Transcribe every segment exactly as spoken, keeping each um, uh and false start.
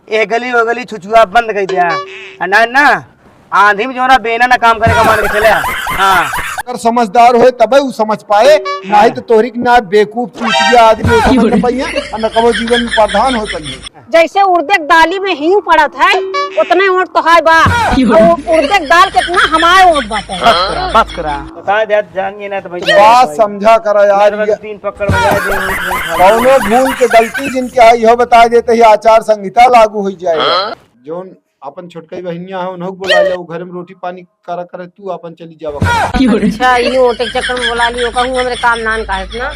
ए गली ओ गली छुछुआ बंद कर दिया। आ ना, ना, आंधी में जो ना बेना ना काम करे का मान के चले। हाँ। अगर समझदार होए तबे उ समझ पाए, नहीं तो तोहरी के ना बेवकूफ चूतिया आदमी हो समझ न पाइए, और न कबो जीवन में प्रधान हो पाइए। जैसे उड़दे के दाली में हींग पड़त है, उतने ओंठ तो है बा। और उड़दे के दाल कितना हमारे ओंठ बाटे। बस करा, बस करा। बता दे, जानिए ना तो भाई। बात समझा करा यार, ये तीन पकड़ में जाए दे। कौनो भूल के गलती जिनके है, इहो बता देते ही आचार संहिता लागू हो जाए। जोन अपन छोटकई बहिनिया है, उन्हों के बुला ले, वो घर में रोटी पानी करा करे, तू अपन चली जावा। अच्छा, इन्हीं ओटे के चक्कर में बुला लियो, कहूँ हमरे काम नान का है इतना।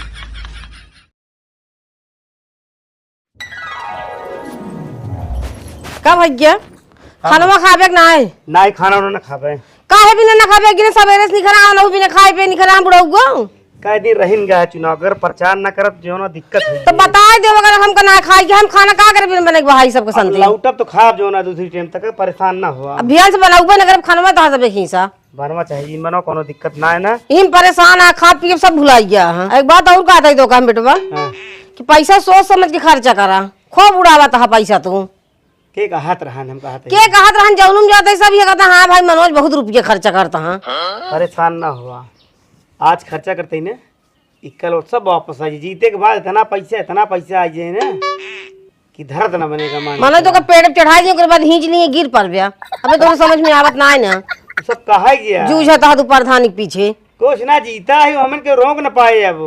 का भैया, हाँ। खानवा खाबे के नाय? नाय, खाना उना ना खाबे। काहे बिना ना खाबे? गिने सबेरे से निखरा, अनहु बिना खाए पे निखरा, हम बुढ़ऊ गो। कई दिन रहिन गया है चुनाव, अगर प्रचार ना करब, जो ना दिक्कत है। तो बताए देव, अगर हमका ना खाई के, हम खाना का करे बिना बने के भाई सबके अब संग? लौटब तो खाब जो ना दूसरी टाइम तक, परेशान ना हुआ। अब ध्यान से बनाऊबे ना करब खानवा, तो सबे खींचा। बनवा चाहे जिन बनवा, कोनो दिक्कत ना है ना। इन परेशान आ, खा पी के सब भुलाई गया है। एक बात और कहता ही तो काम बेटवा, हाँ। कि पैसा सोच समझ के खर्चा करा, खूब उड़ावा तहा पैसा तू। के कहत रहन, हम कहत के हई। कहत रहन, जौनुम जाते सब ये कहता, "हाँ भाई, मनोज बहुत रुपये खर्चा करता है।" परेशान ना हुआ, आज खर्चा करते ही ने, इक्कल और सब वापस आ जाए। जीते के बाद इतना पैसा, इतना पैसा आ जाए ना कि धरत ना बनेगा मान। मनोज तो का पेड़ पे चढ़ाई दिए, ओकरे बाद खींच लिए, गिर पर गया। अबे तो समझ में आवत ना है ना। सब कहा गया। जूझ है तो तू प्रधानी के पीछे। कुछ ना जीता है, हमन के रोक न पाए अब।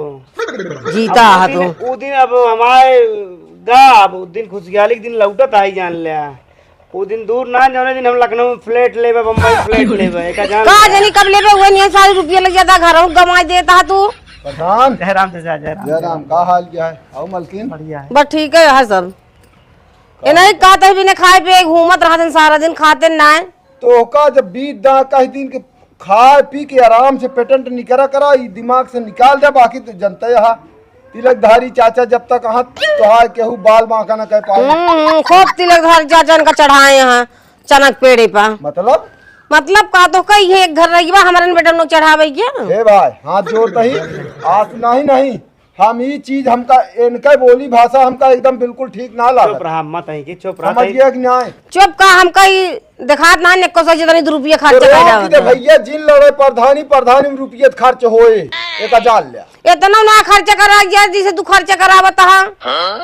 जीता अब है उ दिन, तो। उ दिन अब हमारे गा, अब उ दिन खुशहाली के दिन लौटत आई जान लिया। उ दिन दूर ना, जौने दिन हम लखनऊ में फ्लैट लेबे, बम्बई फ्लैट लेबे, एका जान का लिया। जनी कब लेबे, उहे नियन सारी रुपया लग जाता, घर गमाई देता है तू। प्रधान। जय राम चाचा, जय राम। जय राम, का हाल क्या है? आओ मलकिन। बढ़िया है। बस ठीक है, है सब। ए नहीं, का तही बिना खाए पिए घूमत रहत हैं सारा दिन, खाते ना है। तो का जब बीत दा कह दिन के खाए पी के आराम से पेटेंट निकरा करा, ई दिमाग से निकाल दे, बाकी तो जनते हा। तिलकधारी चाचा जब तक हाथ तोहार केहू बाल बांका न कर पाए। हम्म, हम्म, खूब तिलकधारी चाचा इनका चढ़ाए हैं चनक पेड़े पर। मतलब? मतलब का तो कही है, एक घर रही बा, हमारे बेटा लोग चढ़ावे के। हे भाई, हाथ जोड़ तही, आस नहीं, नहीं। हम ई चीज हमका, इनका बोली भाषा हमका एकदम बिल्कुल ठीक ना लागत। चुप रहा, मत अही के, चुप रहा, समझ तही। गया कि नहीं? चुप का, हमका ई देखात ना, नेको से जितनी दो रुपया तो खर्च कर रोक जावत दे है। भैया, जिन लड़े प्रधानी, प्रधानी में रुपये खर्च होए, एका जान ले। इतना ना खर्च करा यार, जिसे तू खर्च करावत हा।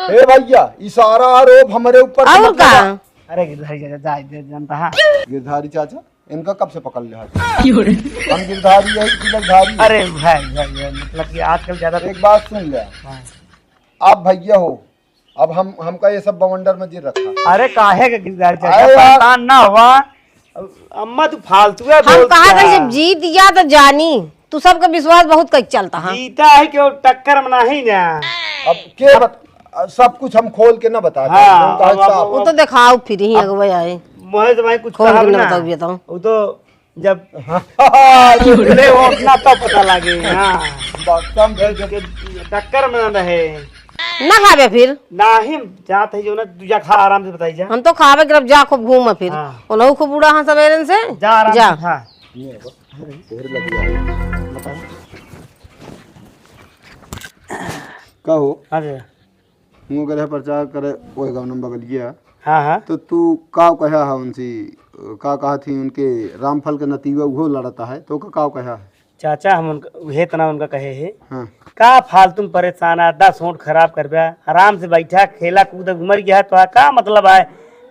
हे भैया, ई सारा आरोप हमरे ऊपर से और मत का? लगा। अरे गिरधारी चाचा, जा, जा, जानता हा। गिरधारी चाचा? इनका कब से पकड़ लिया है? क्यों रे? हम गिरधारी है कि गिरधारी है? अरे भाई, भाई, भाई, मतलब कि आजकल ज्यादा एक बात सुन ले। हाँ। आप भैया हो, अब हम, हमका ये सब बवंडर में जिन रखा। अरे काहे के गिरधारी चाचा? अरे यार। परेशान ना हुआ। अम्मा तू फालतू है हम बोलत कहा था, है। जब जीत गया तो जानी, तू सबका विश्वास बहुत कई चलता है। जीता है कि वो टक्कर में नहीं ना। अब के बत-, सब कुछ हम खोल के ना बता हाँ, पाएंगे, हम कहा अब, साहब। अब, वो तो दिखाओ फिर ही अब अगुआ आए। मोहे तो भाई कुछ खोल कहा के ना ना। बताओ ये तो। वो तो जब अरे, ले वो अपना तो पता लागे, हाँ। बक्सम भेज दे। के टक्कर में ना रहे। ना खाबे फिर? नाही, जात है जो ना, तू जा खा, आराम से बताई जा। हम तो खाबे करब, जा खूब घूम फिर। हाँ। उन्हों खूब उड़ा हाँ सवेरन से। जा आराम जा। से खा। का हो? हाँ जी। हुआ गए है प्रचार करे, वही गाँव नंबर बगलिया। हाँ, हाँ। तो तू का कहा है उनसे, का कहा थी उनके रामफल के नतीवा उहो लड़ता है, तो का, का कहा है? चाचा, हम उनका, उहे तना उनका कहे है। हाँ। का फालतू में परेशान है, दस वोट खराब करबे, आराम से बैठा, खेला कूद, उमर गया है, तो का मतलब है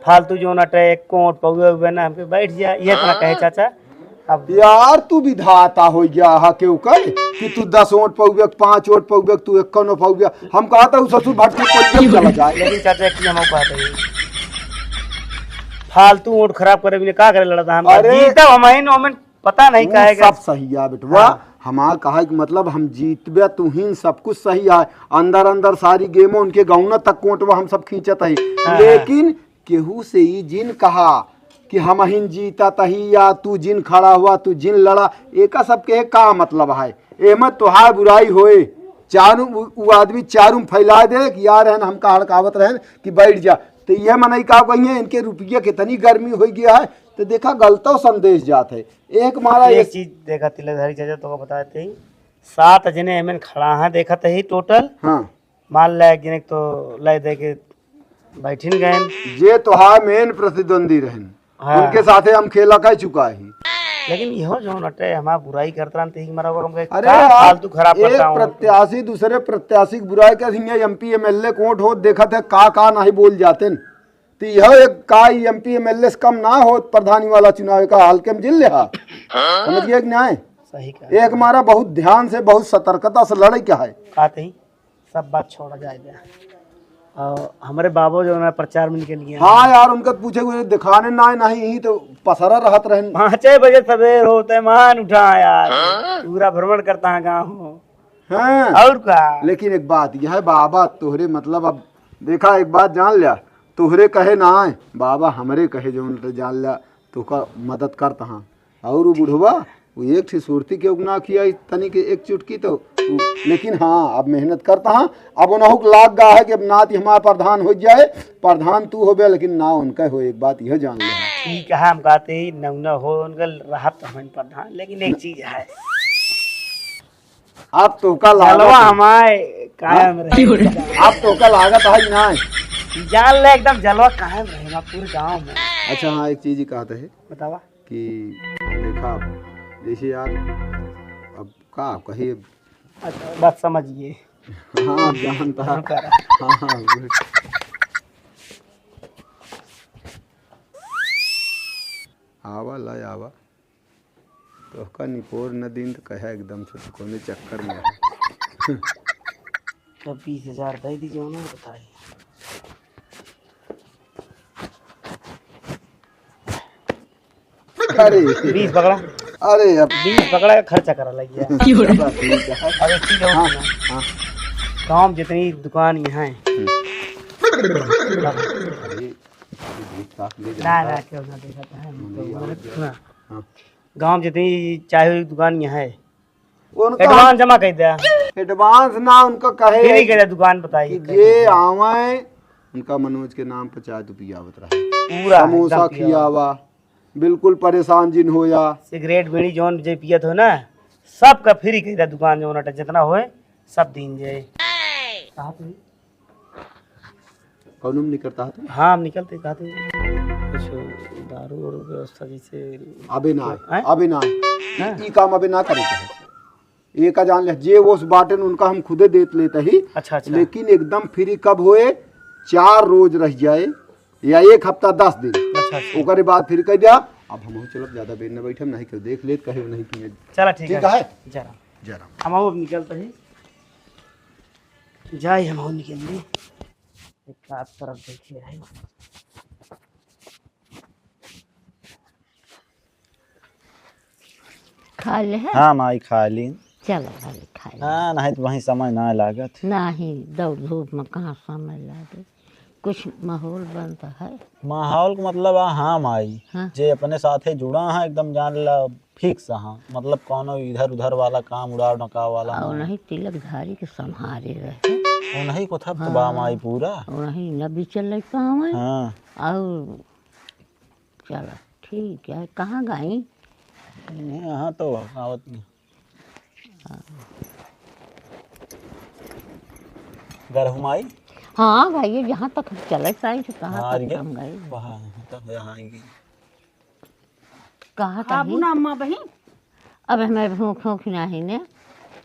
फालतू जो ना टे, एक वोट पौवे हुए ना, हमके बैठ जा, ये तना कहे चाचा। अब यार, तू विधाता हो गया हा, केहू कहे कि तू दस वोट पउबे, पाँच वोट पउबे, तू एक्को न पउबे। हम कहा था, उ ससुर भटकी कोई चला जाए। लेकिन चाचा, एक चीज हम कहते हैं, फालतू वोट खराब करे बिना का करे लड़ता हम? अरे, जीता हम ही न, हमें पता नहीं उ काहे के। सब सही है बेटवा। हाँ। हमार कहा कि मतलब हम जीतबे, तू ही सब कुछ सही है। अंदर अंदर सारी गेमों उनके गौना तक कोटवा हम सब खींचत है। हाँ, हाँ। लेकिन केहू से ई जिन कहा कि हमहिन जीतत ही या तू जिन खड़ा हुआ, तू जिन लड़ा, एका सब के का मतलब है? एमे तोहार बुराई होए, चारू उ, उ आदमी चारू में फैला दे कि यार रहन हमका हड़कावत रहन कि बैठ जा। तो ये मनई का कहिए, इनके रुपये कितनी गर्मी हो गया है, तो देखा गलतो संदेश जात है। एक मारा एक एक चीज देखा तिलकधारी चाचा, तो बताते ही सात जने एमन खड़ा हैं, देखत ही टोटल। हाँ। मान ले, एक जने तो ले दे के बैठिन गए। जे तोहार मेन प्रतिद्वंदी रहन, हाँ। उनके साथे हम खेला कह चुका ही। लेकिन इहो जौन अटे हमार बुराई करत रहन, ते ही मरा ओकर हमके अरे का यार, फालतू खराब एक करता हूँ। प्रत्याशी दूसरे प्रत्याशी की बुराई कर, हियाँ एमपी एमएलए कोट होत देखत है, का का नहीं बोल जाते न। तो यह एक का एमपी एमएलए से कम ना होत, प्रधानी वाला चुनाव का हाल के हम जिल लेहा। समझ गए कि नहीं? सही कहा। एक मारा बहुत ध्यान से, बहुत सतर्कता से लड़े क्या है। का तही? सब बात छोड़ा जाए दे। और हमरे बाबो जो है प्रचार में निकल गया। हाँ यार, उनका पूछे हुए दिखाने ना, नहीं ही तो पसरा रहत रहन। पाँचे बजे सवेर होते मान उठा यार, पूरा भ्रमण करता है गाँव। हाँ। और का? लेकिन एक बात यह है, बाबा तोहरे, मतलब, अब देखा, एक बात जान लिया, तोहरे कहे ना आए, बाबा हमरे कहे जो उनके जान लिया, तोहका मदद करता हाँ। और वो बुढ़वा, वो एक ठे सुरती के उगना किया, तनी के एक चुटकी तो, लेकिन हाँ, अब मेहनत करता हाँ। अब उन्हों को लाग गा है कि अब नाती हमारा प्रधान हो जाए, प्रधान तू हो बे, लेकिन ना उनका हो। एक बात यह जान ले। ठीक है, हम कहते ही नौना हो उनका रहत हमें प्रधान, लेकिन एक चीज है। आप तोहका लागत जलवा है। हमारे कायम हाँ? रहे। आप तोहका लागत है कि ना? जान ले एकदम जलवा कायम रहे ना पूरे गांव में। अच्छा हाँ, एक चीज ही कहते हैं बतावा। कि देखा, जैसे यार, अब का कही? अच्छा, बात समझिए। हाँ, आप जानता है। हाँ, कर। हाँ, हाँ, good। आवा, ला आवा। तोहका निपोर न दिन तो कहे एकदम से तो कौने चक्कर में है। तो बीस हजार दे दीजिए, उन्होंने बताई। अरे। बीस पकड़ा। अरे अब बीस पकड़ा का खर्चा करा लग गया। चलो, ठीक है। अब एक चीज और हाँ, सुना। हाँ। गाँव में जितनी दुकान यहाँ है। हम्म। अरे, ये बीस का ले ना, जाता। ना, क्यों ना देखा था, हम तो नहीं, मतलब, यार। सुना। हाँ। गाँव में जितनी चाय वाली दुकान यहाँ है, उनका advance जमा कर दिया। Advance ना उनका कहे free के दुकान बताई कि कैसे जे है। आवे, उनका मनोज के नाम पर चाय तो पियावत रहे। पूरा समोसा एकदम पियावा। खियावा, बिल्कुल परेशान जिन होया। सिगरेट, बीड़ी जौन जे पियत हो ना, सबका free कर दिया दुकान जौन अटे, जितना होए, सब दीन जाए। कहाँ पे? कौनो में निकलता है तो? हाँ, हम निकलते कहते कुछ दारू और व्यवस्था जैसे अबे ना आए, हैं? अबे ना आए। हाँ। ई, ई काम अबे ना करे के है। ये का जान ले, जे ओस बाटेन उनका हम खुदे देत लेते ही। अच्छा, अच्छा। लेकिन एकदम free कब होए, चार रोज रह जाए या एक हफ्ता दस दिन। अच्छा, अच्छा। ओकरे बाद फिर कह दिया, अब हम चलब, ज्यादा बेर न बैठम, नहीं केहू देख लेत, कहे नहीं कि चला, ठीक ठीक है। है। जरा। जरा। हम अब निकलते ही। जाए हम और निकल ली। एक साथ तरफ देखे है। खा ले है? हाँ माई, खा ली। चलो, अरे खा ले। हाँ, नहीं तो वहीं समय ना लागत। नहीं, दौड़ धूप में कहाँ समय लागे? कुछ माहौल बनता है। माहौल का मतलब आ, हाँ माई, हाँ। जे अपने साथे जुड़ा है, एकदम जान ला, fix हाँ, मतलब कौनो इधर उधर वाला काम, उड़ाव नकाव वाला और ना। नहीं तिलक धारी के संहारे रहे। उन्हीं को थप तो बा हाँ। माई पूरा। और नहीं न बिचल लइका हमें। हाँ। और चलो ठीक है, कहाँ गई? यहाँ तो आवत नहीं। हाँ। गरहु माई? हाँ गई, जहाँ तक हम चले पाई तो कहाँ हाँ, तक ये हम गए। वहाँ तक यहाँ आएंगे। कहा हाँ, तही? बुना अम्मा बहिन। अब हमें भूख, भूख नहीं ने।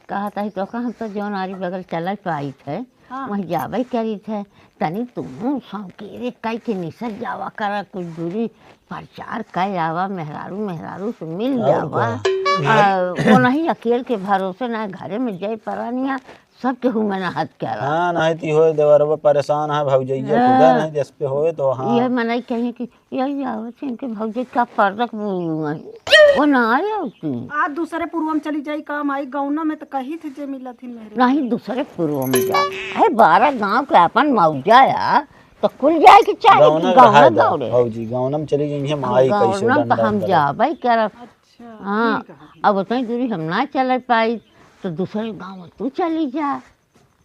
कहा तही तो हम तो जौन आरी बगल चले पाई थे, हाँ। वहीं जाबे करी थे। तनी तुहूँ सौकेरे कई के निसर जावा करा, कुछ दूरी प्रचार कर आवा, मेहरारू, मेहरारू से मिल और जावा। का? आ, वो नहीं अकेल के भरोसे ना घरे में जय परानिया, सब केहू में ना हाथ के आवा। हाँ, नहीं ती होए देवरवा परेशान है, भौजैया हाँ। खुदा नहीं जस पे होए तो हाँ। ये मनई कहीं कि यही आवत है इनके भौजी का पर्दक बोली हुआ है। वो ना आए होती। आ दूसरे पुरवा में चली जाई काम आई, गौना में तो कही थे जे मिलत ही मेरे। नहीं, दूसरे पुरवा में जा। अरे बारह गांव के अपन मौजा या, तो कुल जाए के चाहे गौना कि गौना कहा जा, दौड़े। भौजी, गौना में चली गई है माई गौना कैसे तो डंडा हम डंडा। जाबे करब। अच्छा, हाँ, ठीक है। अब उतनी दूरी हम ना चले पाई, तो दूसरे गांव में तू चली जा।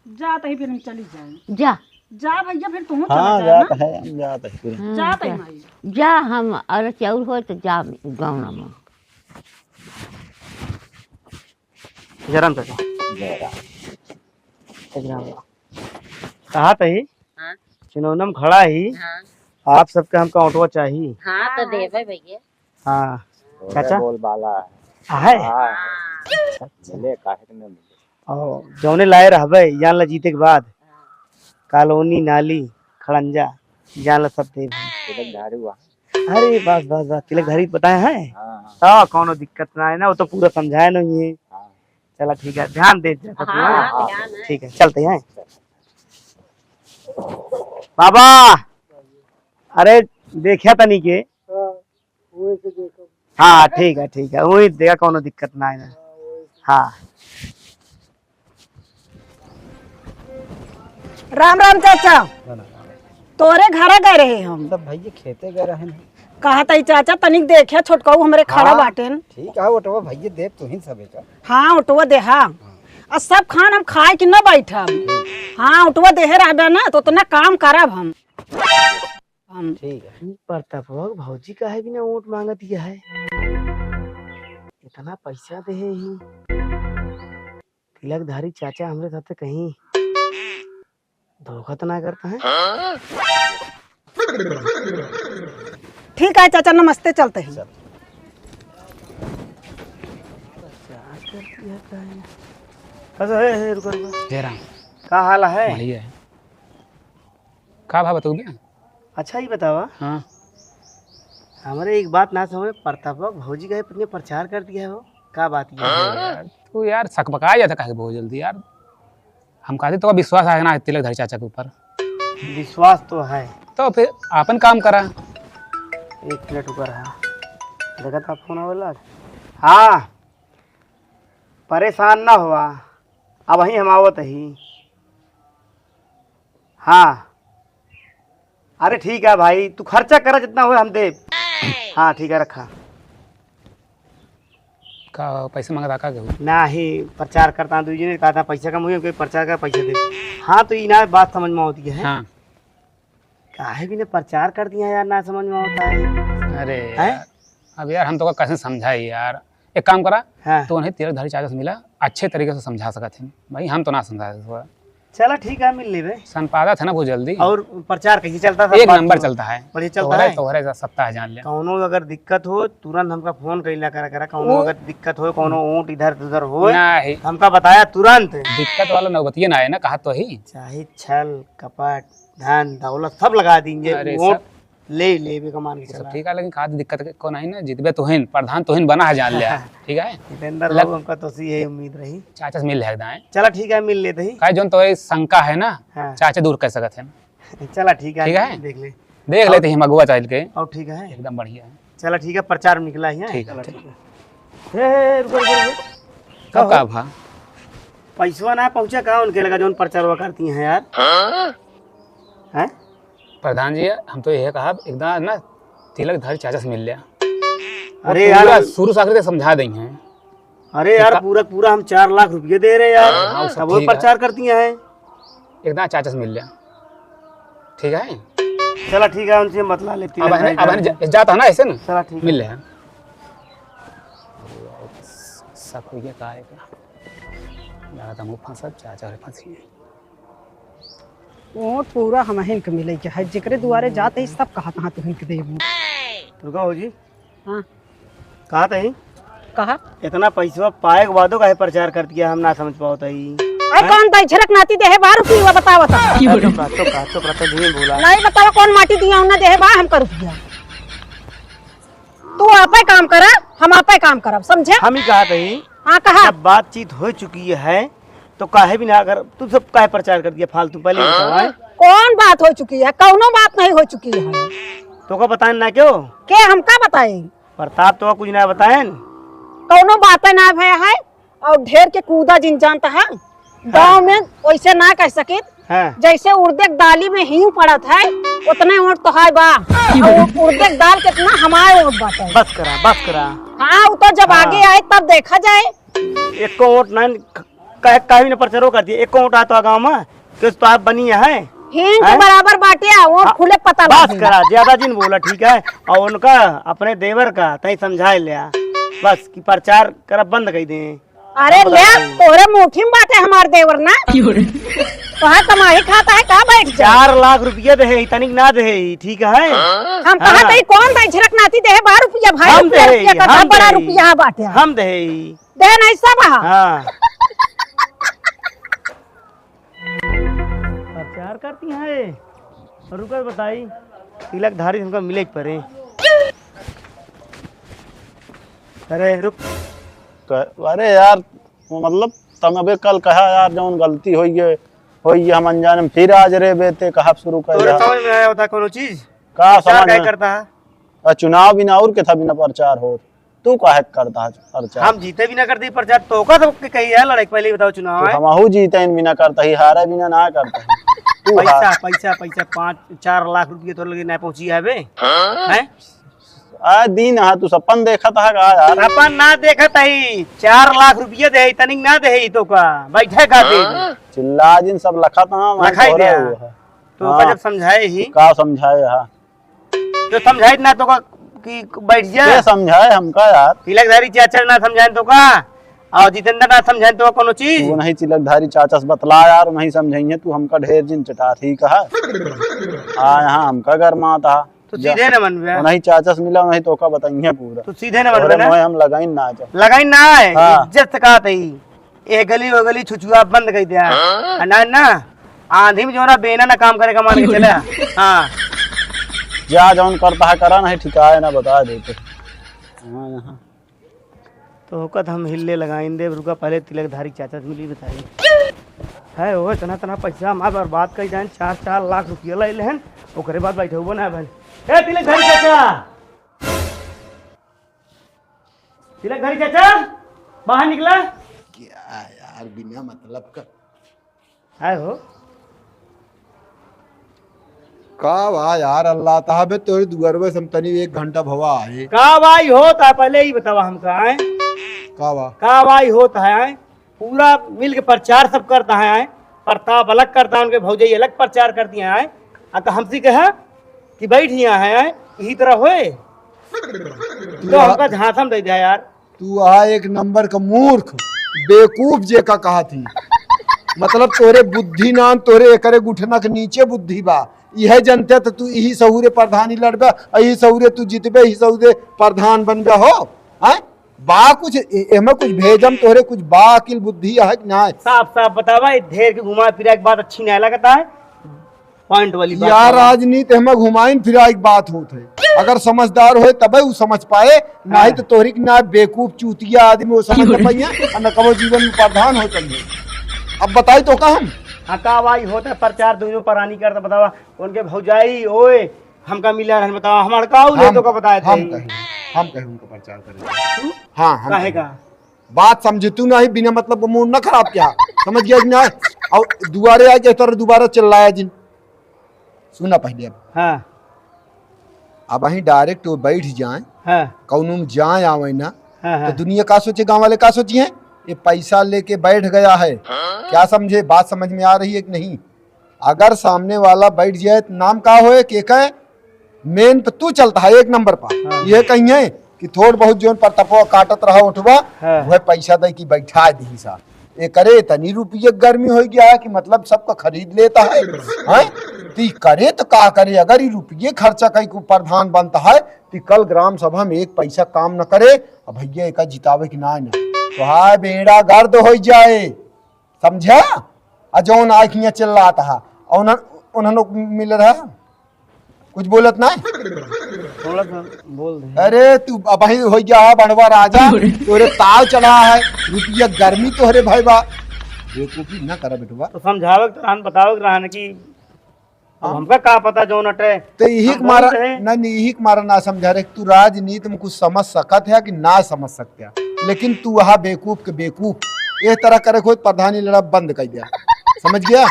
जात ही फिर हम चली जाए। जा। जा भैया, फिर तू हाँ, चला जा जात ना। है, हम जात है फिर। हाँ, जात है जा। माई। जा हम, अरे चाउर हो तो जा गौना में। जय राम चाचा। जय राम। जय राम। कहा तही? हाँ? चुनौना में खड़ा ही। हाँ। आप सबके हमका ओटवा चाही। हाँ, तो देबे भैया। हाँ। तोरे चाचा? बोल बाला है। आहे? हाँ। अच्छा, अच्छा। मिले, काहे के न मिले? और जौने लाए रहबे, जान ला जीते के बाद। हाँ। कॉलोनी, नाली, खड़ंजा, जान ला सब देबे। तिलक धारी हुआ। अरे बस, बस, बस, तिलक धारी बताए हैं? हाँ, हाँ। तो कौनो दिक्कत ना है ना, वो तो पूरा समझाए नहीं है। हाँ। चला ठीक है, ध्यान दे जा, हाँ, हाँ। ध्यान है। ठीक है, चलते हैं। बाबा, अरे देखा तनी के। हाँ, वही से देखो। हाँ, ठीक है, ठीक है, वही देखा, कौनो दिक्कत ना है ना। हाँ, वही से। हाँ। राम राम चाचा। राम राम। तोरे घरे गए रहे हम। सब भैया खेते गए रहे हैं। कहा तई चाचा तनिक देखे छोटकऊ हमरे खड़ा हाँ, बाटेन। ठीक है, ओटवा भैया देब तुहिन सबे का। हाँ, ओटवा देहा। हाँ। आ सब खान हम खाए कि न बैठब। हाँ, ओटवा देहे रहबे ना तो उतना काम करब हम। हम ठीक है। ई प्रतापवा के भौजी काहे बिना ओट मांगत है? इतना पैसा देहे ही। तिलकधारी चाचा हमरे साथे कहीं धोखा तो ना करता है? ठीक है चाचा, नमस्ते, चलते हैं। चल। अच्छा, हे, हे, रुको, रुको। जय राम। का हाल है? बढ़िया है। का भा बतउबे? अच्छा, ई बतावा। हाँ। हमरे एक बात ना समझ, प्रतापवा भौजी का इतने प्रचार कर दिया हो, का बात ये है? यार, तू यार सकबका जाता काहे बहुत जल्दी यार। हम कहते तो विश्वास है ना तिलकधारी चाचा के ऊपर। विश्वास तो है। तो फिर आपन काम करा। एक मिनट ऊपर है, देखा था फोन आवेला। हाँ, परेशान ना हुआ, अब वहीं हम आवत ही। हाँ, अरे ठीक है भाई, तू खर्चा करा जितना होए हम देब। हाँ ठीक है, रखा। का पैसा मांगता का केहू? नाही, प्रचार करता, दू जने कहता पैसा कम हुई, हमके प्रचार का पैसा दे। हाँ, तो ई ना बात समझ में आवती है। हाँ। काहे बिना प्रचार कर दिया यार, ना समझ में आवता है। अरे हैं? यार, अब यार हम तो का कैसे समझाई यार। एक काम करा, हाँ। तो उन्हें तिलकधारी चाचा से मिला, अच्छे तरीके से समझा सकत हैं भाई, हम तो ना समझा सकत। चला ठीक है, मिल लेबे। संपादक है ना बहुत जल्दी। और प्रचार कैसे चलता है? एक नंबर चलता है। बढ़िया चलता है? तोहरे सत्ता है, जान ले। कौनो अगर दिक्कत हो, तुरंत हमका फोन कैला करा, करा। कौनो अगर दिक्कत हो, कौनो ओट इधर उधर हो, नहीं। हमका बताया तुरंत। दिक्कत वाला नौबतिये ना आए ना, कहा तो ही। चाहे छल, कपट, धन, दौलत सब लगा देंगे। अरे ओट सब ले लेबे का मान के चला। ठीक है, लेकिन खाद दिक्कत के कौन है ना, जितबे तोहिन, प्रधान तोहिन बना है, जान लिया। ठीक है? जितेंद्र बाबू, हमका तो सी यही उम्मीद रही। चाचा से मिल लेते हैं। चला ठीक है, मिल लेते ही। काहे जोन तो ये शंका है ना, हाँ। चाचा दूर कर सकत है। चला ठीक है, ठीक है? देख ले। देख लेते ही मगुआ चाइल के। और ठीक है? एकदम बढ़िया है। चला ठीक है, प्रचार निकला ही है। ठीक है, चला ठीक। ठीक है। हे, हे, रुको, रुको, रुको। कब का भा? पैसवा ना पहुँचा का उनके लगा जोन प्रचारवा करती हैं यार? हाँ? हैं? प्रधान जी, हम तो यह कहा, एकदम ना तिलकधारी चाचा से मिल लिया। अरे यार, पूरा शुरू से आखिर तक समझा देंगे। अरे यार, पूरा पूरा हम चार लाख रुपये दे रहे यार। हाँ, वो सब ठीक है। प्रचार करती हैं। एकदम चाचा से मिल लिया, ठीक है? चला ठीक है, उनसे हम बतला लेते हैं। अब है ना, अब है ना, जा-, जाता है ना ऐसे ना? चला ठीक है। मिल लिया। शक हो गया, का है का? लगा था मुँह फंसा, चाचा रे फंसी। ओट पूरा हमहिन के मिले के है, जेकरे दुआरे जात ही सब कहत हाँ तुहिन के देबू। रुका हो जी। हाँ। कहा तही? कहा? इतना पैसवा पाए के बादो काहे प्रचार कर दिया, हम ना समझ पावत हई। अरे हैं? कौन तई झरक नाती देहे बा रुपया बतावत? अरे बात तो कहा तो करता धीरे बोला। नहीं बतावा कौन माटी दिया उन्हें देहे बा हमका रुपया। तू आपे काम करा, हम आपे काम करब, समझे? हम ही कहा तही। हाँ, कहा। जब बातचीत हो चुकी है, तो काहे भी ना, अगर तू सब काहे प्रचार कर दिया फालतू, पहले ही बताओ, हैं? कौन बात हो चुकी है? कौनो बात नहीं हो चुकी है। तो का बताएं ना क्यों? के हमका बताएं? प्रताप तो कुछ ना बताएं। कौनो बातें ना भय है, और ढेर के कूदा जिन जानता है। हाँ। गाँव में वैसे ना कह सकित, हाँ। जैसे उड़दे के दाली में हींग पड़त है, उतने ओट तो है बा। और उड़दे के दाल कितना हमारे ओट बाटे। बस करा, बस करा। हाँ, वो तो जब हाँ। आगे आए तब देखा जाए। एको ओट नहीं, क-, कहे, कहे भी ना प्रचारो कर दिए। एको ओट आ तो गाँव में, किस तो आप बनी है। हींग के हैं? बराबर बाटे, आ ओट हाँ, खुले पता बस लगे। करा, ज्यादा जिन बोला, ठीक है? और उनका, अपने देवर का, तई समझाए लिया। बस, कि प्रचार करा बंद कर दे। अरे हम ले, बताते हैं। तोरे मुट्ठी में बाटे हमार देवर ना। कहाँ कमाई खाता है, कहाँ बैठ जाए? चार लाख रुपया देहे, तनिक ना देहे, ठीक है? हम कहा हाँ। तई कौन भाई झिरक नाती देहे, बारह रुपया भाई, हम रुपया, देहे, रुपया का हम बड़ा देहे, रुपया बाटे। हम देहे। देहे नहीं सब हाँ। हाँ। प्रचार करती हैं, रुका बताई, तिलकधारी हमका मिले के परे। अरे रुक। क-, अरे यार, मतलब, तंग अबे कल कहा यार, जौन गलती होई है, होई है, हम अनजाने में फिर आज रे बेते कहा शुरू कर तोरे दिया। समझ में आया होता कोनो चीज? का प्रचार समझ काहे में? करता है? आ, चुनाव बिना और के था बिना प्रचार होत। तू काहे करता है प्रचार? हम जीते बिना करते ही प्रचार, तो का तो के कही है लड़ाई, पहले ही बताओ चुनाव तू है। हमहू जीते इन बिना करता ही, हारे बिना ना करता ही। तू पैसा, हार। पैसा, पैसा, पाँच, चार लाख रुपये तो लगे ना पहुंची है बे। हैं? आ दिन हा, तू सपन देखत हा का यार? सपन ना देखत ही, चार लाख रुपये दे, तनिक ना दे तो का, बैठे खातिर। चिल्ला जिन सब लखत हा, मैं लखाई तोरे दिया। हुआ है। तो हाँ। का जब समझाए ही? का समझाए हा? जो समझाए ना तो का कि बैठ जा। के समझाए हमका यार? तिलकधारी चाचा ना समझाए तो का? और जितेंद्र ना समझाए तो का कोनो चीज? तू नहीं तिलकधारी चाचा से बतला यार, नहीं समझाइए तू हमका ढेर जिन चटा, ठीक है? आ, यहाँ हमका गरमात हा। तो जा। सीधे न मनबे। नहीं चाचा से मिला, नहीं तो का बताइए पूरा। तो सीधे न मनबे तोरे ना। मोए हम लगाइन ना जा। लगाइन ना है, हाँ। इज्जत से कहत ही। ए गली वो गली छुछुआ बंद कर दिया। हाँ? आ ना, ना। आंधी में जो ना बेना ना काम करे का मान के चले। हाँ। जा जौन करता है करा, नहीं ठिकाए ना बता देते। हाँ, यहाँ। तो होकत हम हिल्ले लगाइन देब, रुका पहले तिलकधारी चाचा से मिली बताई। है हो, इतना, इतना पैसा हमार बर्बाद कर जाए, चार, चार लाख रुपया ले लेहन, ओकरे बाद बैठे हुआ ना भाई। ए तिलकधारी चाचा, तिलकधारी चाचा, बाहर निकला। क्या यार, बिना मतलब का। है हो। का बा यार, अल्लाह ताबे तोरे दुआरवे से हम तनी एक घंटा भवा आए। का भाई होत है, पहले ही बतावा हमका, आए? का बा? का भाई होत है, आए? पूरा मिल के प्रचार सब करता है, आए? प्रताप अलग करता है, उनके भौजाई अलग प्रचार करती हैं, आए? आ तो हमसे कहा कि बैठ यहाँ है, आए? यही तरह होए? तू तो आ- हमका झांसा में दे दिया यार। तू आ एक नंबर का मूर्ख, बेवकूफ जे का कहा थी। मतलब तोरे बुद्धि नान, तोरे एकरे गुठना के नीचे बुद्धि बा। इहे जनते तो तू इही सहूरे प्रधानी लड़बे, इही सहूरे तू जितबे, इही सहूरे प्रधान बनबे हो। हैं? बा कुछ, ए-, एमे कुछ भेजम तोहरे कुछ बा अकिल बुद्धि है कि नाय? साफ साफ बतावा, ये ढेर के घुमा फिरा के बात अच्छी नहीं लगता है। Point वाली बात यार, है। राजनीति में घुमाइन फिराई के बात होत है। अगर समझदार होए तबे उ समझ पाए, नहीं हाँ। तो तोहरी के ना बेवकूफ चूतिया आदमी वो समझ न पाइए और न कबो जीवन में प्रधान हो चलिए। अब बताई तो का हम? हाँ, का भाई होता है प्रचार दोनों परानी करता बतावा, उनके भौजाई ओए हमका मिला रहन बतावा, हमार का ले हम, तो का बताए हम थे? कहे, हम कहे उनका प्रचार करें। तू? हाँ, हम काहे कहे। का? बात समझे तू नहीं, बिना मतलब का मूड ना खराब किया, समझ गया कि ना? और दुआरे आके तोरे दोबारा चिल्लाया जिन। सुना पहले अब। हाँ। अब वहीं direct वो बैठ जाए, हाँ। कौनो में जाए आवे ना, हाँ, हाँ। तो दुनिया का सोचे, गाँव वाले का सोचिए? ये पैसा लेके बैठ गया है, क्या समझे? बात समझ में आ रही है कि नहीं? अगर सामने वाला बैठ जाए तो नाम का होए, के कहे? Main पे तू चलता है एक नंबर पर। हाँ। ये कहीं है कि थोड़ बहुत जोन पर तपवा काटत रहा उठवा, हाँ। वह पैसा दे कि बैठा दी सा। एकरे इतनी रुपये गर्मी हो गया है कि मतलब सबका खरीद लेता है, हैं? ती करे तो का करे, अगर ये रुपये खर्चा कई को प्रधान बनता है, ती कल ग्राम सभा में एक पैसा काम न करे, अब भैया एका जितावे कि ना, ना, तो हाय बेड़ा गर्द हो जाए, समझा? आ जौन आँख हियाँ चिल्लात हा, और उन्हन, उन्हन लोग मिल रहा, कुछ बोलत ना? थोड़ा सा बोल दे। अरे तू अबही हो गया है बड़वा राजा, तोरे ताव चढ़ा है, रुपया गर्मी तोहरे भाई बा। बेवकूफी ना करा बेटवा। तो समझावे के रहन, बतावे के रहन कि अब हाँ। हमका का पता जौन अटे। तो यही हम के मारा, बहुत है। नहीं, नहीं, यही के मारा ना समझा रहे, तू राजनीति में कुछ समझ सकत है कि ना समझ सकत है, लेकिन तू वहाँ बेवकूफ के बेवकूफ, ये तरह करे कोई प्रधानी लड़ा बंद कर दिया, समझ गया?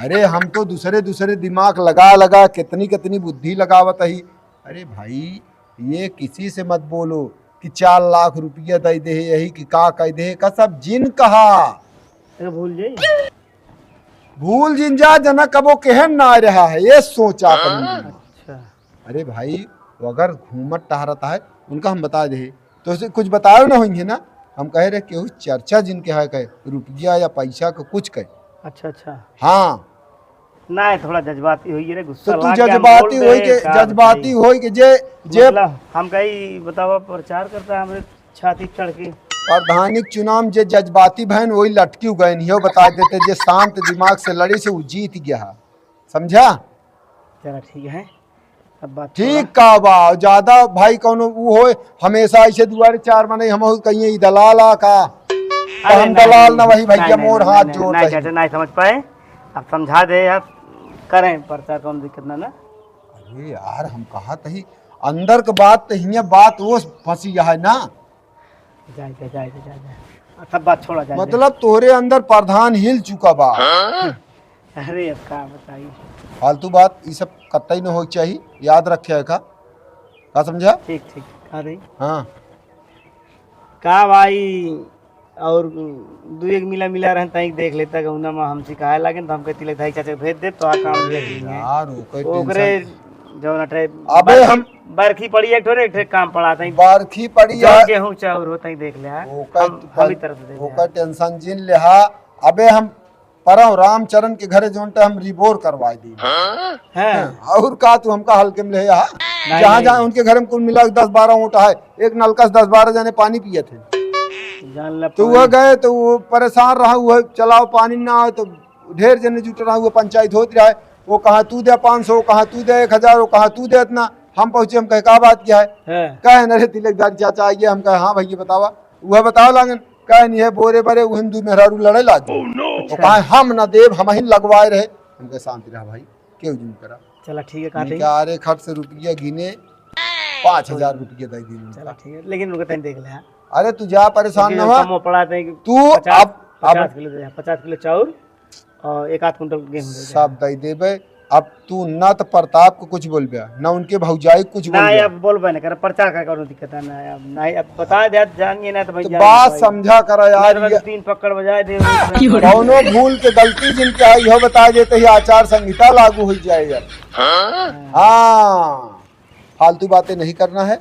अरे हम तो दूसरे दूसरे दिमाग लगा लगा कितनी कितनी बुद्धि लगावत ही। अरे भाई, ये किसी से मत बोलो कि चार लाख रुपया दे दे यही कि का कह दे का सब जिन कहा। अरे भूल जाई। भूल जिन जा, जना कबो केहन ना रहा है, ये सोचा अपन मन में। अच्छा। अरे भाई, वो अगर घूमत टहरत है, उनका हम बता दे, तो उसे कुछ बतायो ना होइहे ना, हम कहे रहे केहू चर्चा जिनके है कहे, रुपया या पैसा के कुछ कहे। अच्छा, अच्छा। हाँ, ना, थोड़ा जज्बाती होई रे, गुस्सा तो तू लाग गया, हम जज्बाती बोल होई दे, के, का जज्बाती बताई? होई के जे, जे मतलब, हम कही बतावा, प्रचार करता है हमरे छाती चढ़ के। प्रधानी के चुनाव में जे जज्बाती भैन, वही लटकी गए नहीं हो, बता देते, जे शांत दिमाग से लड़ी से, वो जीत गया है, समझा? चला, ठीक है, अब बात ठीक थोड़ा का बा, ज्यादा भाई कौनो ऊ होए, हमेशा ऐसे दुआरे चार मने हम हो कहिए, "ई दलाल आ का?" तो अरे हम नहीं, दलाल ना वही भैया, नहीं, मोर नहीं, हाथ नहीं, जोड़ नहीं, रही। चाचा, नहीं समझ पाए, अब समझा दे यार, करें प्रचार, कौन दिक्कत ना, ना। अरे यार, हम कहा तही, अंदर के बात तो हियाँ बात वो फंसी है ना। जाए दे, जाए दे, जाए दे। सब बात छोड़ा, जाए दे। मतलब तोहरे अंदर प्रधान हिल चुका बा। अरे अब का बताई। फालतू बात ई सब कतई न होई चाहिए, याद रखे है का? का समझा? ठीक, ठीक, का रही? हाँ। का भाई, और दू एक मिला मिला रहन तई देख लेता गौना में हमसे कहे लागेन, तो हम कहती ले धाई चाचा भेज दे, तो आ काम देख लेंगे। यार, ओकर ओकरे tension। जौन अटे अबे बर-, हम बरखी पड़ी एक ठो रे, एक ठो काम पड़ा तई। बरखी पड़ी जौन है। गेहूं चाउर हो तई देख ले, हाँ। ओकर हम, पर-, हम ही तरफ से देख ले, ओकर हाँ। Tension जिन ले हा। अबे हम परम रामचरण के घरे जौन टे हम रिबोर करवाए दी। हाँ। हाँ, और का तू हमका हल्के में ले हा? नहीं, जहाँ नहीं। जहाँ उनके घर में कुल मिला के दस बारह वोट है, एक नलका से दस बारह जने पानी पियत है। जान ले तो पानी। वह गए तो वो परेशान रहा, वह चलाओ पानी ना आए तो ढेर जने जुट रहा, वो पंचायत होत रहा है, वो कहाँ तू दे पाँच सौ, वो कहाँ तू दे एक हजार, वो कहाँ तू दे इतना। हम पहुँचे, हम कहे का बात क्या है? हाँ। कहे न रे तिलकदार चाचा आइए, हम कहे हाँ भैया बतावा, वह बताओ लागन, कहे नहीं है बोरे बरे, वो हिंदू मेहरारू लड़े लाग गए। Oh, no। वो अच्छा। कहे हम ना देब, हम ही लगवाए रहे। हम कहे शांति रहा भाई, केहू जुन करा। चला ठीक है, काटे। क्या रे खट से रुपया गिने, पाँच हजार रुपया दे दी उनका। चला ठीक है, लेकिन उनका तनी देख ले, हाँ। अरे तू जा परेशान लेकिन ना हुआ। कम पड़ा था कि तू पचास, अब, अब पचास किलो दे, पचास किलो चाउर और एक आध कुंटल गेहूं दे दे। सब दे देबे। अब तू ना तो प्रताप को कुछ बोलबे, ना उनके भौजाई को कुछ ना, बोलबे। अब बोलबे ना कर, प्रचार का कौनो दिक्कत है ना, अब नहीं, अब बता दे, जानिए ना तो भाई तो जान बात भाई। समझा करा यार, मेरे ये तीन पकड़ बजाए दे। कौनो भूल के गलती जिनके आई हो बता देते ही आचार संहिता लागू हो जाए यार। हाँ। हाँ, फालतू बातें नहीं करना है,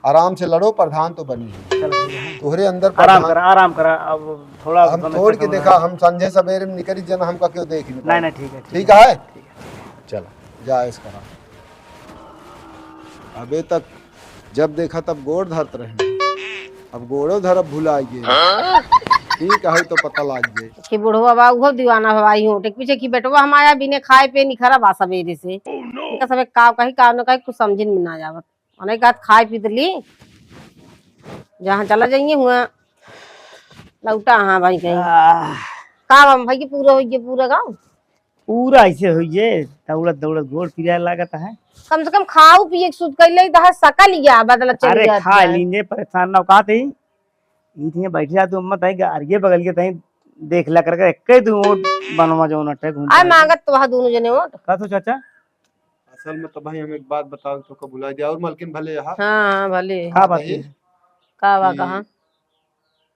आराम से लड़ो, प्रधान तो बनी है। चलो, ठीक है। तोहरे अंदर आराम प्रधान करा, आराम करा, अब थोड़ा हम समय तोड़ तक के हम देखा, हम संझे सवेरे में निकली जना, हमका क्यों देख नहीं नहीं, पाए। नहीं, ठीक है, ठीक ठीक है। है? ठीक है। चला, जा ऐस करा। अबे तक जब देखा तब गोड़ धरत रहे, अब गोड़ो धरब भुला गए। ठीक है, तो पता लाग जाए। कि बुढ़वा बा, उहो दीवाना बा, ई ओट के पीछे कि बेटवा हमारा बिने खाए पे निखरा बा सवेरे से। इनका सब एक का कही, का न कही, कुछ समझिन में ना जावत। अनेक आध खाए पी त ली, जहाँ चला जाइए हुआ लौटा, हाँ भाई कहीं। आह। का बा भाई कि पूरा होइए, पूरा गाँव? पूरा ऐसे होइए, दौड़त दौड़त गोड़ पिराए लागत है। कम से कम खाऊ पिए के सुध कैले ही तो है, सकल या बदला चल अरे जात खा है। लीने, परेशान ना हो, कहा थे, ई थे बैठ जा, तू मत आई, आगे बगल के तहीं देख ला करके, एक ही दू वोट बनवा जो नटे घूम आए के। मांगत तो वहाँ दोनों जने वोट। का तो चाचा? असल में तो भाई हम एक बात बताओ तो का भुला दिया, और मलकिन भले यहाँ। हाँ, हाँ, भले। का बात बताइए है? का बा, कि कहाँ?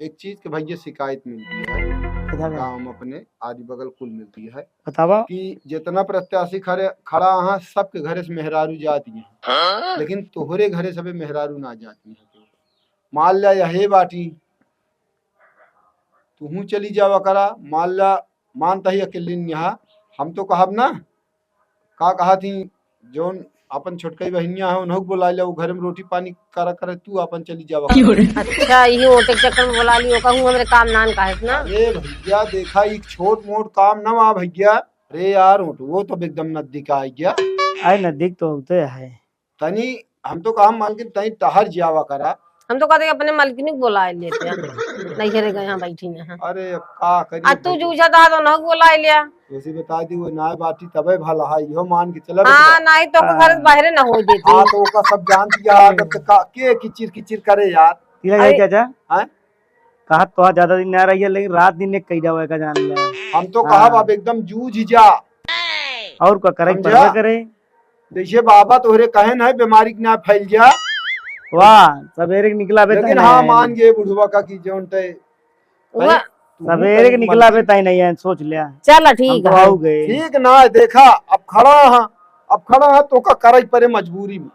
एक चीज के भैया शिकायत मिलती है, किधर है? गाँव में अपने आदि बगल कुल मिलती है बतावा। कि जितना प्रत्याशी खड़े, खड़ा है, सबके घरे से मेहरारू जाती है, हाँ? लेकिन तोहरे घरे सबे मेहरारू ना जाती है। मान लिया यही बाटी, तुहू चली जावा करा, मान ला, मानता ही अकेले नहीं यहाँ, हम तो कहब ना, का कहा थी, जौन अपन छोटकई बहिनिया है, उन्हों के बुला ले, वो घर में रोटी पानी करा करे, तू अपन चली जावा करे। अच्छा, यही ओटे के चक्कर में बुला लियो, कहूँ हमरे काम नान का है ना? अरे भैया, देखा, एक छोट मोट काम ना वा भैया। अरे यार, ओटवो तो एकदम नजदीक आ गया। अरे, नजदीक तो होते है। तनी, हम तो कहा, मालकिन, तनी टहर जावा करा। हम तो कहते कि अपने मालकिन को बुला लेते हैं। नहीं, अरे, यहाँ बैठी हैं। अरे, अब का करी आ, तू भैया? जूझा था तो उन्हों को बुला लिया। वैसे बता दी, वो नाय बाटी तबे भला है, इहो मान के चला हाँ, बेटा। नहीं तो ओकर घर से बाहरे ना हो देती। हाँ, तो ओका सब जान दिया, हम्म। अगर तो का, के किचिर किचिर करे यार। तिलक भाई अरे। चाचा? हाँ? कहा तो ज्यादा दिन ना रही है, लेकिन रात दिन एक कही जावे का जान लिया। हम तो हाँ। कहा अब एकदम जूझ जा। और का करे, समझा? पड़बे करे। जैसे बाबा तोहरे कहे ना, बीमारी के ना फैल जा। वाह, सवेरे के निकला बे लेकिन तय हाँ, नहीं। मान गए बुढ़वा का कि जौन तय वाह। तू सवेरे के निकला बे तय नहीं है, सोच लिया। चला, ठीक हम तो है। आऊ गए। ठीक ना, देखा, अब खड़ा है, अब खड़ा है, तो का करे परे मजबूरी में।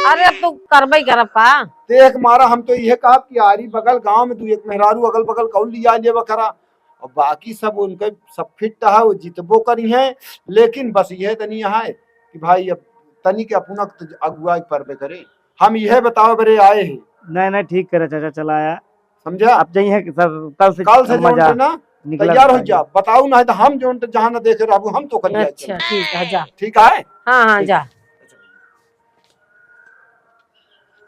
अरे, अब तू करबे करब का? देख मारा, हम तो यह कहा कि आरी बगल गांव में दू एक मेहरारू अगल बगल कौन लिया लेबा करा, और बाकी सब उनके सब फिट है, वो जितबो करी हैं। लेकिन बस यह तनी यहाँ है कि भाई अब तनी के अपना तो अगुवाई परबे करे। हम यह बतावे बरे आए हैं। नहीं, नहीं, ठीक करे चाचा, चला आया। समझा? अब जाइए सब, कल से कल से मजा जौन ना निकला तैयार हो जाएगा। जा, बताऊ ना है तो हम जौन तो जहाँ ना देखे रहबू, हम तो कर लिया अच्छा, चल। ठीक है, जा। ठीक है? हाँ, हाँ, ठीक। जा।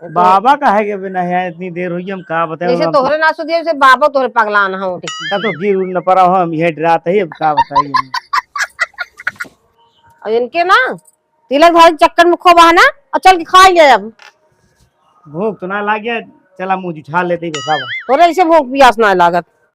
बाबा काहे के बिना है, इतनी देर हुई, हम का बताएं जैसे बाबा। तोहरे ना सुधिया, जैसे बाबा तोहरे पगलान हो, ठीक। का तो गिर उड़ न पड़ा हो, हम यह डरात है, अब का बताइए हम। और इनके ना तिलक धारी चक्कर में खो बहाना और चल के खा ले अब। भूख तो ना लाग गया, चला मुँह जुठा लेते ही बसावा। तोरे ऐसे भूख प्यास ना लागत।